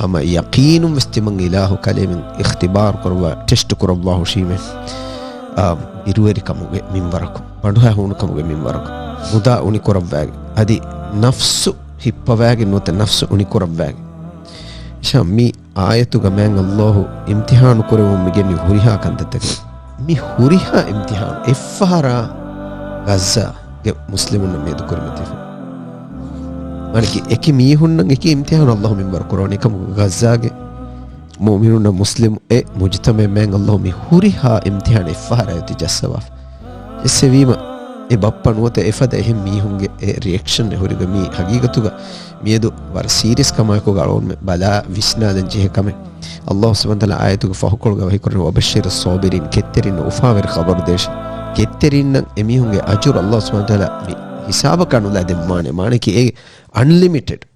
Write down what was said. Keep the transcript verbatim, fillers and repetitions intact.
ހަމަ ޔަޤީނުން ވެސް ތިމަން އިލާހު ކަލޭމެން އިޚްތިބާރު ކުރައްވާ، ޓެސްޓް ކުރައްވާ ހުށީމެ، އާ، ބިރުވެރިކަމުގެ މިންވަރަކު، ބަނޑުހައި ހޫނުކަމުގެ މިންވަރަކު، މުދާ އުނިކުރައްވާގެ، އަދި ނަފްސު ހިއްޕަވާގެ ނުވަތަ ނަފްސު އުނިކުރައްވާގެ. އިޝާ މި އާޔަތުގަ މާތް ﷲ އިމްތިޙާނު ކުރެވުމުން މިގެން މި ހުރިހާ ކަންތައްތަކެއް، މި ހުރިހާ އިމްތިޙާނު އެއްފަހަރާ ޣައްޒާގެ މުސްލިމުންނަށް މިއަދު ކުރިމަތިވެފަ. މާނަކީ އެކި މީހުންނަށް އެކި އިމްތިޙާނު ﷲ މިންވަރު ކުރަވަނީ ކަމުގަ ޣައްޒާގެ މުއުމިނުންނަށް މުސްލިމު އެ މުޖުތަމަޢެއް މާތް ﷲ މި ހުރިހާ އިމްތިޙާނު އެއްފަހަރާ އޮތީ ޖައްސަވާފަ. ޖެއްސެވީމަ އެ ބައްޕަ ނުވަތަ އެފަދަ އެހެން މީހުންގެ އެ ރިއެކްޝަން އެ ހުރިގޮތް މީ ހަގީގަތުގަ މިއަދު ވަރަށް ސީރިއަސް ކަމާއެކުގަ އަޅުގަނޑުމެން ބަލާ ވިސްނާލަން ޖެހޭ ކަމެއް. ﷲ ސުބްޙާނަހޫ ވަތަޢާލާ އާޔަތުގެ ފަހުކޮޅުގަ ވަޙީކުރަނީ، "وَبَشِّرِ الصَّابِرِينَ" ކެތްތެރިންނަށް އުފާވެރި ޚަބަރު ދޭށޭ. ކެތްތެރިންނަށް އެމީހުންގެ އަޖުރު ﷲ ސުބްޙާނަހޫ ވަތަޢާލާ މި ހިސާބަކާ ނުލާ ދެއްވާނެ. މާނައަކީ އެ އަންލިމިޓެޑް.